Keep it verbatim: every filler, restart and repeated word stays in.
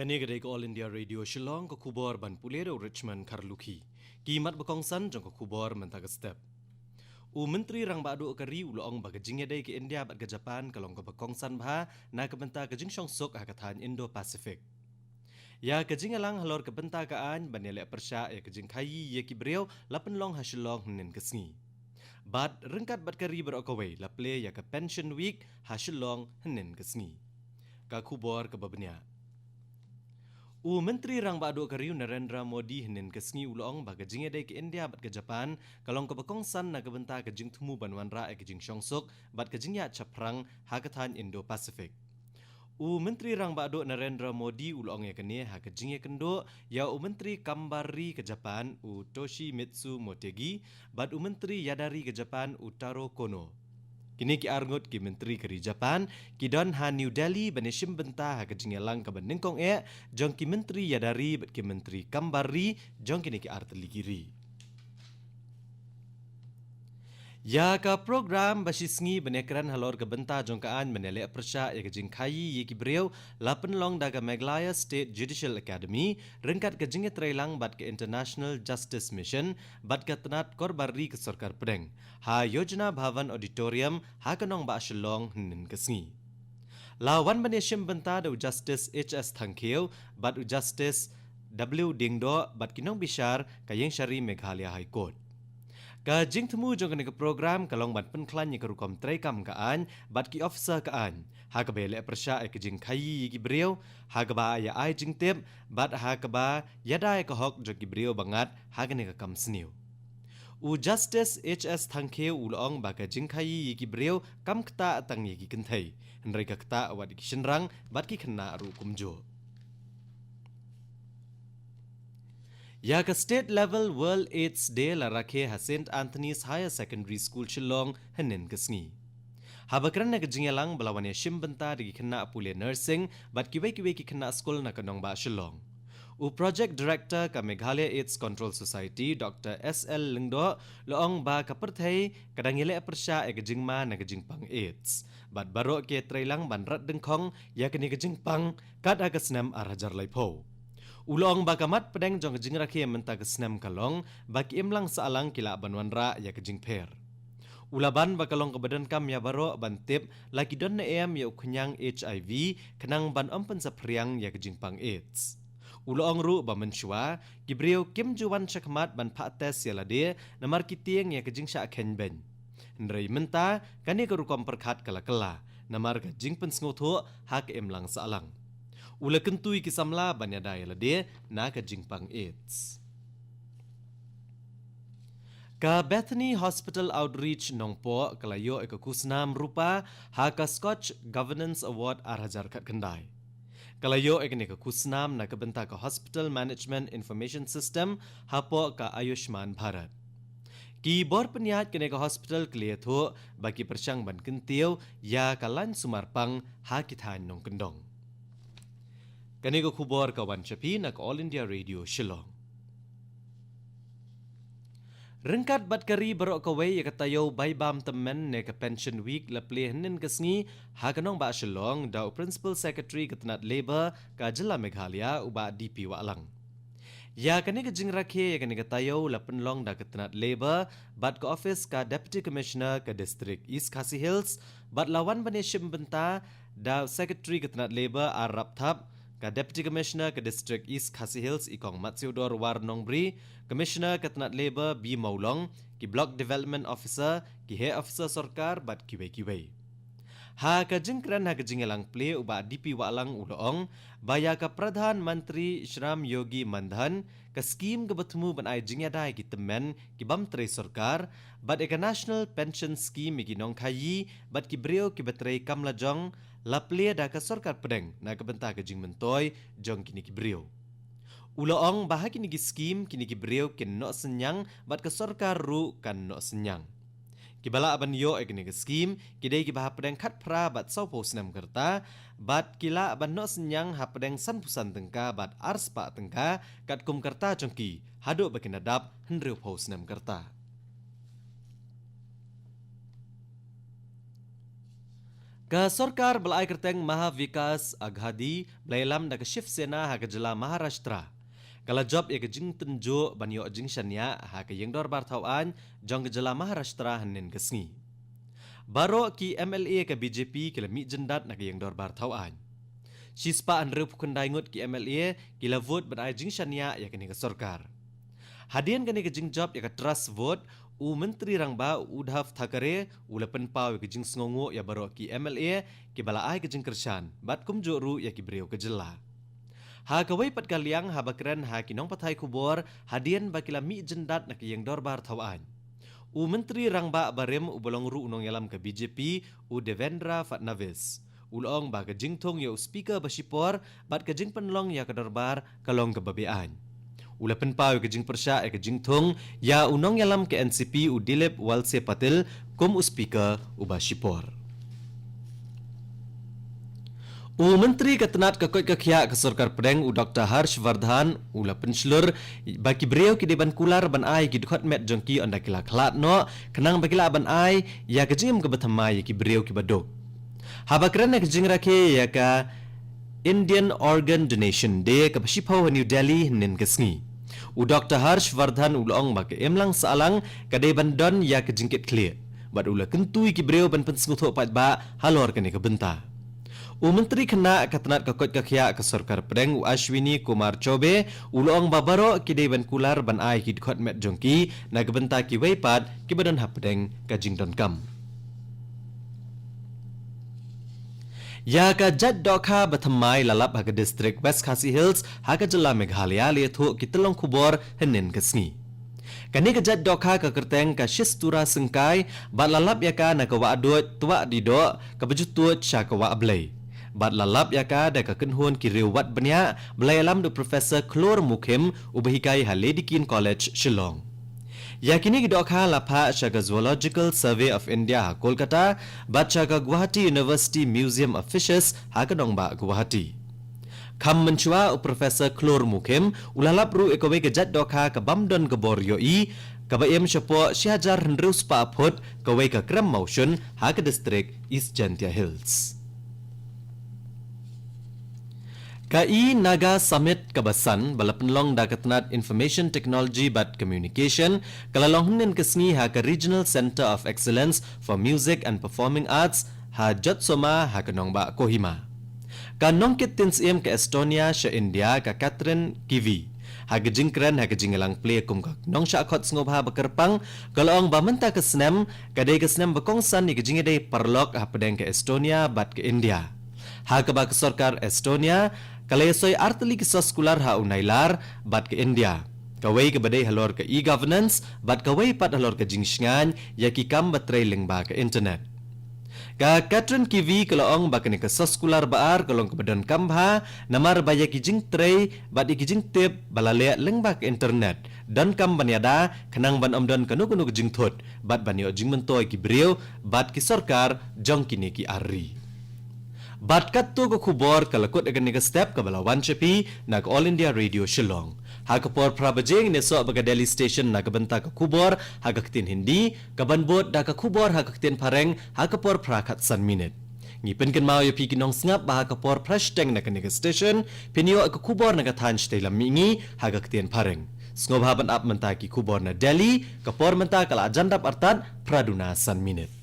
Kane ka dei ka All India Radio Shillong, ka khubor ban pule da u Richmond Kharlukhi. Ki mat ba kongsan jong ka khubor mynta ka step. U Myntri Rangbah Duh ka ri u la ong ba ka jingïadei ka India bad ka Japan ka long kaba kongsan bha na ka bynta ka jingshongsuk ha ka thaiñ Indo-Pacific. Ïa ka jingïalang halor ka bynta ka aiñ ban ïaleh pyrshah ïa ka jingkhaïi ïa ki briew la pynlong ha Shillong hynnin ka sngi. Bad ryngkat bad ka ri baroh kawei la plie ïa ka Pension Week ha Shillong hynnin ka sngi. Ka khubor kaba bniah. U Myntri Rangbah Duh ka ri u Narendra Modi hynnin ka sngi u la ong ba ka jingïadei ka India bad ka Japan ka long kaba kongsan na ka bynta ka jingthmu ban wanrah ïa ka jingshongsuk bad ka jingïaid shaphrang ha ka thaiñ Indo-Pacific. U Myntri Rangbah Duh Narendra Modi u la ong ïa kane ha ka jingïakynduh ïa u Myntri Kam Bar Ri ka Japan u Toshimitsu Motegi bad u Myntri Ïada Ri ka Japan u Taro Kono. Kine ki arngut ki myntri ka ri Japan ki don ha New Delhi ban ïashim bynta ha ka jingïalang kaba nyngkong eh jong ki myntri ïada ri bad ki myntri kam bar ri jong kine ki artylli ki ri. Ïa ka program ba shi sngi ban ïakren halor ka bynta jong ka aiñ ban ïaleh pyrshah ïa ka jingkhaïi ïa ki briew la pynlong da ka Meghalaya State Judicial Academy ryngkat ka jingïatreilang bad ka International Justice Mission bad ka tnat kor bar ri ka sorkar pdeng ha Yojana Bhavan Auditorium ha ka nongbah Shillong hynnin ka sngi. La wan ban ïashim bynta da u Justice H S Thangkhiew bad u Justice W Diengdoh bad ki nongbishar ka Ïingshari Meghalaya High Court. Ka jingthmu jong kane ka program ka long ban pynkhlaiñ ïa ka rukom treikam ka aiñ bad ki officer ka aiñ ha kaba ïaleh pyrshah ïa ka jingkhaïi ïa ki briew, ha kaba ïa ai jingtip bad ha kaba ïada ïa ka hok jong ki briew ba ngat ha kane ka kam sniew. U Justice H S Thangkhiew u la ong ba ka jingkhaïi ïa ki briew kam ktah tang ïa ki kynthei, hynrei ka ktah wat ïa ki shynrang bad ki khynnah ruh kumjuh. Ïa ka State Level World AIDS Day la rakhe ha Saint Anthony's Higher Secondary School Shillong hynnin ka sngi. Haba kren na ka jingïalang ba la wan ïashim bynta da ki khynnah pule nursing bad kiwei kiwei ki khynnah skul na ka nongbah Shillong, u Project Director ka Meghalaya AIDS Control Society Dr S L Lyngdoh la ong ba ka pyrthei ka dang ïaleh pyrshah ïa ka jingma na ka jingpang AIDS bad baroh ki ïatreilang ban rat dyngkhong ïa kane ka jingpang kat ha ka snem ar hajar laiphew. U la ong ba ka mat pdeng jong ka jingrakhe mynta ka snem ka long ba ki imlang sahlang ki lah ban wanrah ïa ka jingpher. U la ban ba ka long kaba donkam ïa baroh ban tip la ki don ne em ïa u khñiang HIV khnang ban ym pynsaphriang ïa ka jingpang AIDS. U la ong ruh ba mynshuwa ki briew kim ju wan shakhmat ban phah test ïa lade namar ki tieng ïa ka jingshah kheiñ beiñ. Hynrei mynta kane ka rukom pyrkhat ka la kylla namar ka jingpynsngewthuh ha ka imlang sahlang. U la kyntu ïa ki samla ban ïada ïa lade na ka jingpang AIDS. Ka Bethany Hospital Outreach Nongpoh ka la ïoh ïa ka khusnam rupa ha ka Scotch Governance Award ar hajar khatkhyndai. Ka la ïoh ïa kane ka khusnam na ka bynta ka Hospital Management Information System hapoh ka Ayushman Bharat. Ki bor pynïaid kane ka hospital ki la ïathuh ba ki pyrshang ban kyntiew ïa ka lain sumar pang ha ki thaiñ nongkyndong. Kane ka khubor ka wan sha phi na ka All India Radio Shillong. Ryngkat bad ka ri baroh kawei, ïa ka taïew bai bam tymmen ne ka Pension Week la plie hynnin ka sngi ha ka nongbah Shillong da u Principal Secretary ka tnat Labour ka jylla Meghalaya u Bah D P Wahlang. Ïa kane ka jingrakhe ïa kane ka taïew la pynlong da ka tnat Labour bad ka office ka Deputy Commissioner ka District East Khasi Hills bad la wan ban ïashim bynta da u Secretary ka tnat Labour R Rapthap, ka Deputy Commissioner ka District East Khasi Hills i Kong Matsiewdor War Nongbri, Commissioner ka tnat Labour B Mawlong, ki Block Development Officer, ki heh officer sorkar bad kiwei kiwei. Ha ka jingkren ha ka jingïalang plie u Bah D P Wahlang u la ong ba ïa ka Pradhan Mantri Shram Yogi Mandhan, ka skim kaba thmu ban ai jingïada ïa ki tymmen ki bym trei sorkar bad ïa ka National Pension Scheme ïa ki nongkhaïi bad ki briew kiba trei kam lajong, la plie da ka sorkar pdeng na ka bynta ka jingmyntoi jong kine ki briew. U la ong ba ha kine ki skim kine ki briew kin noh synñiang bad ka sorkar ruh kan noh synñiang. Kiba lah ban ïoh ïa kine ki skim ki dei kiba hapdeng khatphra bad sawphew snem ka rta bad ki lah ban noh synñiang hapdeng sanphew san tyngka bad arspah tyngka katkum ka rta jong ki haduh ba kin da dap hynriewphew snem ka rta. Ka sorkar ba la ai kyrteng Maha Vikas Aghadi, ba la ïalam da ka Shiv Sena ha ka jylla Maharashtra, ka la jop ïa ka jingtynjuh ban ïoh jingshaniah ha ka ïingdorbar thaw aiñ jong ka jylla Maharashtra hynnin ka sngi. Baroh ki M L A ka B J P ki la mih jyndat na ka ïingdorbar thaw aiñ. Shispah hynriewphew khyndai ngut ki M L A ki la vote ban ai jingshaniah ïa kane ka sorkar. Hadien kane ka jingjop ïa ka trust vote, u Myntri Rangbah u Uddhav Thackeray u la pynpaw ïa ka jingsngewnguh ïa baroh ki M L A ki ba la ai ka jingkyrshan, bad kumjuh ruh ïa ki briew ka jylla. Ha kawei pat ka liang, haba kren ha ki nongpathai khubor hadien ba ki la mih jyndat na ka ïingdorbar thaw aiñ, u Myntri Rangbah barim u ba long ruh u nongïalam ka B J P, u Devendra Fadnavis, u la ong ba ka jingthung ïa u Speaker ba shipor bad ka jingpynlong ïa ka dorbar ka long kaba beaiñ. U la pynpaw ïa ka jingpyrshah ïa ka jingthung ïa u nongïalam ka N C P, u Dilip Walse Patil, kum u Speaker u ba shipor. U Myntri ka tnat ka koit ka khiah ka sorkar pdeng, u Doctor Harsh Vardhan, u la pynshlur ba ki briew ki dei ban kular ban ai ki dkhot met jong ki ynda ki la khlad noh, khnang ba ki lah ban ai ïa ka jingim kaba thymmai ïa ki briew ki ba duk. Haba kren ha ka jingrakhe ïa ka Indian Organ Donation Day kaba shiphew ha New Delhi hynnin ka sngi, u Doctor Harsh Vardhan u la ong ba ka imlang sahlang ka dei ban don ïa ka jingkitkhlieh, bad u la kyntu ïa ki briew ban pynsngewthuh paidbah halor kane ka bynta. U Myntri khynnah ka tnat ka koit ka khiah ka sorkar pdeng, u Ashwini Kumar Chaubey, u la ong ba baroh ki dei ban kular ban ai ki dkhot met jong ki na ka bynta kiwei pat ki ba don hapdeng ka jingdonkam. Ïa ka jait dohkha ba thymmai la lap ha ka district West Khasi Hills ha ka jylla Meghalaya, la ïathuh ki tyllong khubor hynnin ka sngi. Kane ka jait dohkha ka kyrteng ka Shistura Syngkai, bad la lap ïa ka na ka Wahduid Twah Didoh kaba ju tuid sha ka Wahblei. Bad la lap ïa ka da ka kynhun ki riew wad bniah ba la ïalam da u Professor Khlur Mukhim, u ba hikai ha Lady Keane College, Shillong. Ïa kine ki dohkha la phah sha ka Zoological Survey of India ha Kolkata, bad sha ka Guwahati University Museum of Fishes ha ka nongbah Guwahati. Kham mynshuwa, u Professor Khlur Mukhim u la lap ruh ïa kawei ka jait dohkha ka bym don ka bor ïohi, kaba im shapoh shi hajar hynriew spah phut, kawei ka krem mawshun ha ka district East Jaintia Hills. Ka E-Naga Summit kaba san, ba la pynlong da ka tnat Information Technology bad Communication, ka la long hynnin ka sngi ha ka Regional Centre of Excellence for Music and Performing Arts ha Jotsoma ha ka nongbah Kohima. Ka nongkit ktien syiem ka Estonia sha India, ka Katrin Kivi, ha ka jingkren ha ka jingïalang plie kum ka nongshah khot sngewbha ba kyrpang, ka la ong ba mynta ka snem ka dei ka snem ba kongsan ïa ka jingïadei paralok hapdeng ka Estonia bad ka India, ha kaba ka sorkar Estonia ka la ïasoi artylli ki soskular ha u Nailar bad ka India, kawei kaba dei halor ka e-governance bad kawei pat halor ka jingshngaiñ ïa ki kam ba trei lyngba ka internet. Ka Katrin Kivi ka la ong ba kane ka soskular ba ar ka long kaba donkam bha, namar ba ïa ki jingtrei bad ïa ki jingtip ba la leh lyngba ka internet donkam ban ïada, khnang ban ym don kano kano ka jingthut bad ban ïoh jingmyntoi ki briew bad ki sorkar jong kine ki ar ri. Bad katto ka khubor ka la kut ha kane ka step kaba la wan sha phi na ka All India Radio Shillong. Ha ka por phra baje ngin ïasoh bad ka Delhi Station na ka bynta ka khubor ha ka ktien Hindi, kaban bud da ka khubor ha ka ktien Phareng ha ka por phra khatsan minit. Ngi pynkynmaw ïa phi ki nongsngap ba ha ka por phra shiteng na kane ka station phin ïoh ka khubor na ka thaiñ shatei lam mihngi ha ka ktien Phareng. Sngewbha ban ap mynta ki khubor na Delhi, ka por mynta ka la jan dap artat phra duna san minit.